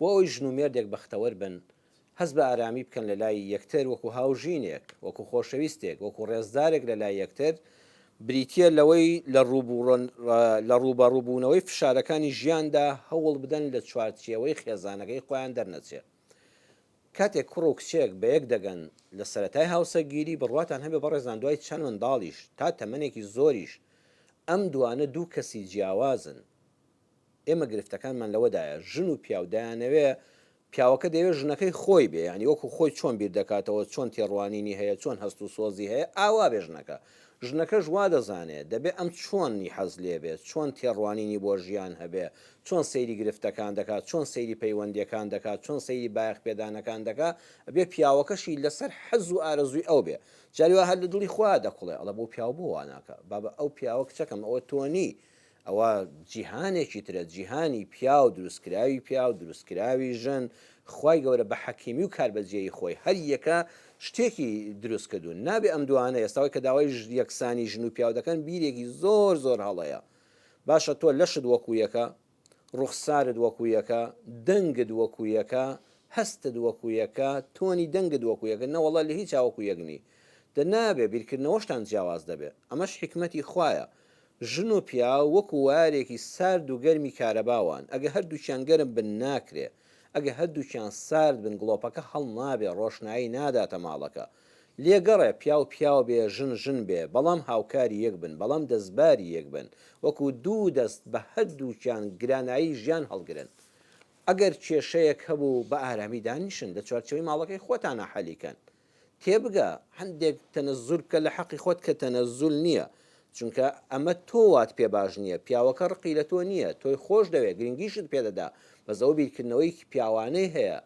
بۆ ئەوەی ژن و مێردێک بەختەوەر بن، هەست بە ئارامی بکەن لە لای یەکتر وەکو هاوژینێک، وەکو خۆشەویستێک، وەکو ڕێزدارێک لە لای یەکتر، بریتییە لەوەی لە ڕووبەڕووبوونەوەی فشارەکانی ژیاندا هەوڵ بدەن لە چوارچێوەی خێزانەکەی خۆیان دەرنەچێ. کاتێک کوڕ و کچێک بەیەک دەگەن لە سەرەتای هاوسەرگیری، بڕواتان هەبێ بەڕێزان دوای چەند منداڵیش تا تەمەنێکی زۆریش ئەم دوانە دوو کەسی جیاوازن. ئێمە گرفتەکانمان لەوەدایە ژن و پیاو دەیانەوێ پیاوەکە دەیەوێ ژنەکەی خۆی بێ یانی وەکو خۆی چۆن بیر دەکاتەوە چۆن تێڕوانینی هەیە چۆن هەست و سۆزی هەیە ئاوا بێ ژنەکە ژنەکەش وا دەزانێ دەبێ ئەم چۆنی حەز لێ بێ چۆن تێڕوانینی بۆ ژیان هەبێ چۆن سەیری گرفتەکان دەکا چۆن سەیری پەیوەندیەکان دەکا چۆن سەیری بایەخ پێدانەکان دەکا ئەبێ پیاوەکەشی لەسەر حەز و ئارەزووی ئەو بێ جاری وا هەر لە دڵی خۆیا دەکوڵێ ئەڵێ بۆ پیاو بۆ وا ناکا بابە ئەو پیاوە کچەکەم ئەوە تۆ نی ئەوە جیهانێکی ترە، جیهانی پیاو، دروستکراوی پیاو، دروستکراوی ژن، خوای گەورە بە حەکیمی و کاربەجێیی خۆی هەر یەکە شتێکی دروست کردوون، نابێ ئەم دوانە ئێستا ئەوەی کە داوای یەکسانی ژن و پیاو دەکەن بیرێکی زۆر زۆر هەڵەیە، باشە تۆ لەشت وەکو یەکە، ڕوخسارت وەکو یەکە، دەنگت وەکو یەکە، هەستت وەکو یەکە، تۆنی دەنگت وەکو یەکە، نەوەڵا لە هیچا وەکو یەک نی. دە نابێ بیرکردنەوەشتان جیاواز دەبێ. ئەمەش حیکمەتی خوایە. ژن و پیاو وەکو وایەرێکی سارد و گەرمی کارەبا وان، ئەگە هەردووکیان گەرم بن ناکرێ، ئەگە هەردووکیان سارد بن گڵۆپەکە هەڵنابێ ڕۆشنایی ناداتە ماڵەکە. لێگەڕێ پیاو پیاو بێ ژن ژن بێ بەڵام هاوکاری یەک بن بەڵام دەستباری یەک بن وەکو دوو دەست بە هەردووکیان گرانایی ژیان هەڵگرن. ئەگەر کێشەیەک هەبوو بە ئارامی دانیشن لە چوارچێوەی ماڵەکەی خۆتانا حەلی کەن. تێبگە هەندێک تەنەزول بکە لە حەقی خۆت کە تەنەزول نییە چونکە ئەمە تۆ وات پێ باش نییە پیاوەکە ڕقی لە تۆ نییە تۆی خۆش دەوێ گرنگیشت پێ دەدا بەس ئەوە بیرکردنەوەیەکی پیاوانەی هەیە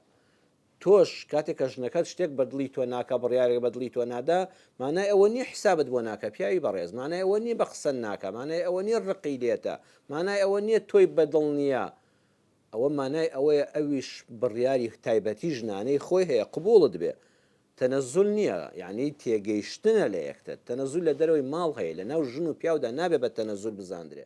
تۆش کاتێک کە ژنەکەت شتێک بە دڵی تۆ ناکا بڕیارێک بە دڵی تۆ نادا مانای ئەوە نییە حیسابت بۆ ناکا پیاوی بەڕێز مانای ئەوە نییە بە قسە ناکا مانای ئەوە نییە ڕقی لێتە مانای ئەوە نییە تۆی بە دڵ نییە ئەوە مانای ئەوەیە ئەویش بڕیاری تایبەتی ژنانەی خۆی هەیە قبوڵت بێ. تەنەزول نییە یانی تێگەیشتنە لە یەکتر. تەنەزول لە دەرەوەی ماڵ هەیە لە ناو ژن و پیاودا نابێ بە تەنەزول بزاندرێ.